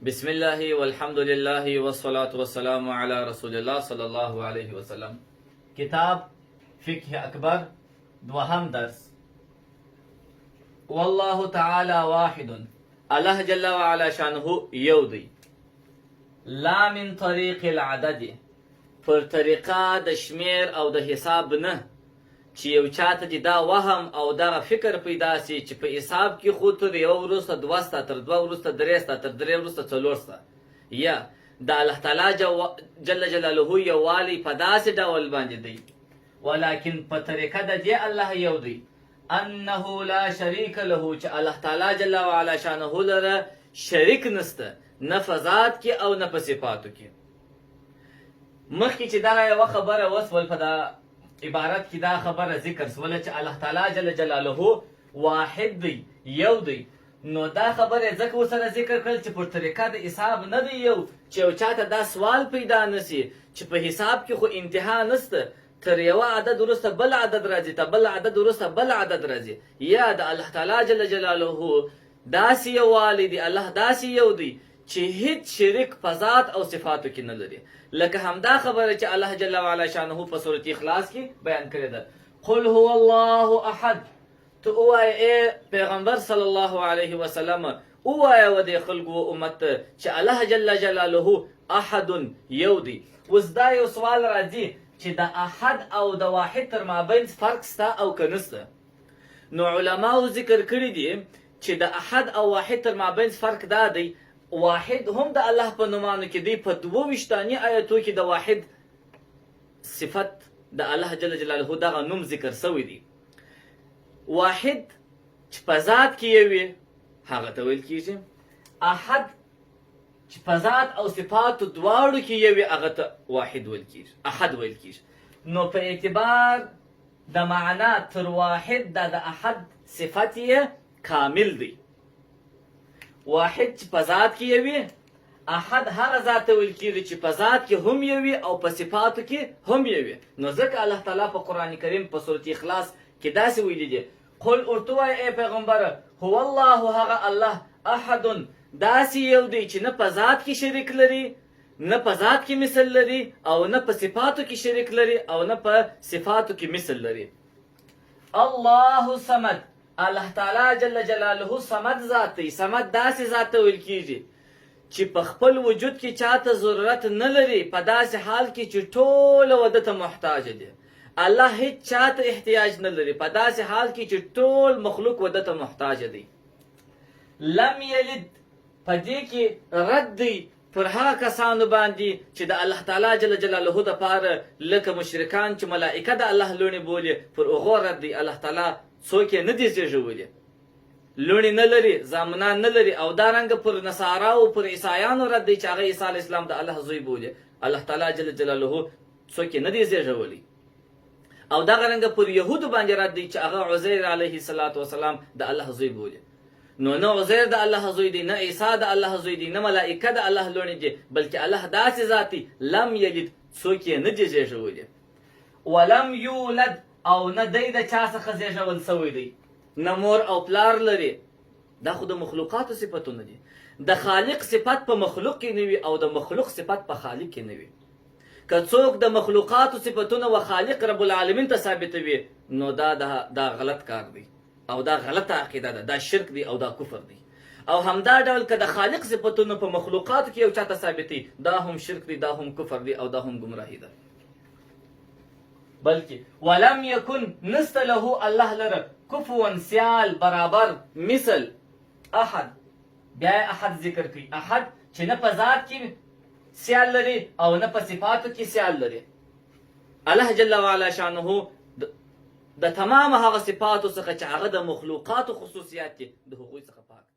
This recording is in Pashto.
بسم الله والحمد لله والصلاة والسلام على رسول الله صلی الله علیه وسلم. کتاب فقه اکبر، دوهم درس. والله تعالی واحد، الله جل وعلا شانه یو دی. لا من طریق العدد، پر طریقه د شمیر او د حساب نه، چې یو چاته دې دا وهم او دغه فکر پیدا سي چې په حساب کې خو تر یوه وروسته دوه سته، تر دوه وروسته درې سته، تر درې وروسته څلور سته. یا د الله تعالی جل جلاله یووالی په داسې ډول باندې دی، ولکن په طریقه د دې الله یو دی، انه لا شریک له، چې الله تعالی جل وعلا شانه لره شریک نسته، نه په ذات کې او نه په صفاتو کې. مخکې چې دغه یوه خبره وسول، په دا عبارت کې دا خبره ذکر سوله چې الله تعالی جل جلاله واحد دی، یو دی. نو دا خبره ځکه ورسره ذکر کړل چې پر طریقه د حساب نه دی یو، چې یو چاته دا سوال پیدا نسی چې په حساب کې خو انتها نسته، تر یوه عدد وروسته بل عدد راځي، تر بل عدد وروسته بل عدد راځي. یا د الله تعالی جل جلاله داسې یووالی دی، الله داسې یو دی چې هیڅ شریک په ذات او صفاتو کې نه لري. لکه همدا خبره چې الله جل وعلا شانه په سورة اخلاص کې بیان کړې ده، قل هو الله احد. ته ووایه ای پیغمبر صلی الله علیه وسلم، ووایه و دې خلکو و امت ته چې الله جل جلاله احد یو دی. اوس دا یو سوال راځي چې د احد او د واحد تر مابین فرق سته او که نسته؟ نو علماو ذکر کړي دي چې د احد او واحد تر مابین فرق دا دی، واحد هم د الله په نومانو کې دی، په 22 دانې آیتو کې د واحد صفت د الله جل جلاله دغه نوم ذکر سوی دی. واحد چې په ذات کې یو وي هغه ته ویل کیږي، احد چې په ذات او صفاتو دواړو کې یو وي هغه ته واحد ویل کیږي، احد ویل کیږي. نو په اعتبار د معنا تر واحد دا د احد صفت یې کامل دی. واحد چې په ذات کې یو وي، احد هغه ذات ته ویل کیږي چې په ذات کې هم یو وي او په صفاتو کې هم یو وي. نو ځکه الله تعالی په قرآن کریم په سورة اخلاص کې داسې ویلي دي، قل ورته ووایه ای پیغمبره، هو الله، هغه الله، احد داسې یو دی چې نه په ذات کې شریک لري، نه په ذات کې مثل لري، او نه په صفاتو کې شریک لري، او نه په صفاتو کې مثل لري. الله صمد، الله تعالی جل جلاله صمد ذات دی. صمد داسې ذات ته ویل کیږي چې په خپل وجود کې چاته ضرورت نه لري، په داسې حال کې چې ټول وده ته محتاج دي. الله هیڅ چاته احتیاج نه لري، په داسې حال کې چې ټول مخلوق وده ته محتاج دی. لم یلد، په دې کې رد دی پر هغه کسانو باندې چې د الله تعالی جل جلاله دپاره لکه مشرکان چې ملائکه د الله لوڼې بولي، پر هغو رد دی. الله تعالی څوک یې نه دي زېږولي، لوڼې نه لري، زامنان نه لري. او دا رنګه پر نصاراو پر عیسایانو رد دی چې هغه عیسی علیه السلام د الله زوی بولي. الله تعالی جل جلاله څوک یې نه دي زېږولي. او دغه رنګه پر یهودو باندې رد دی چې هغه عزیر علیه السلام د الله زوی بولي. نو نه عزیر د الله زوی دی، نه عیسی د الله زوی دی، نه ملائکه د الله لوڼې دي، بلکې الله داسې ذات دی لم یلد، څوک یې نه دي زېږولي، ولم یولد، او نه دی د چا څخه زېږول سوی دی، نه مور او پلار لري. دا خو د مخلوقاتو صفتونه دي. د خالق صفت په مخلوق کې نه وي او د مخلوق صفت په خالق کې نه وي. که څوک د مخلوقاتو صفتونه و خالق رب العالمین ته ثابتوي، نو دا غلط کار دی او دا غلطه عقیده ده، دا شرک دی او دا کفر دی. او همدا ډول که د خالق صفتونه په مخلوقاتو کې یو چاته ثابتوي، دا هم شرک دی، دا هم کفر دی او دا هم ګمراهي ده. بلکې ولم یکن، نسته له الله لره کفوا سیال، برابر، مثل، احد. بیا احد ذکر کوي، احد چې نه په ذات کې سیال لري او نه په صفاتو کې سیال لري. الله جل وعلا شانه د تمام هغه صفاتو څخه چې هغه د مخلوقاتو خصوصیات دي، د هغوی څخه پاک دی.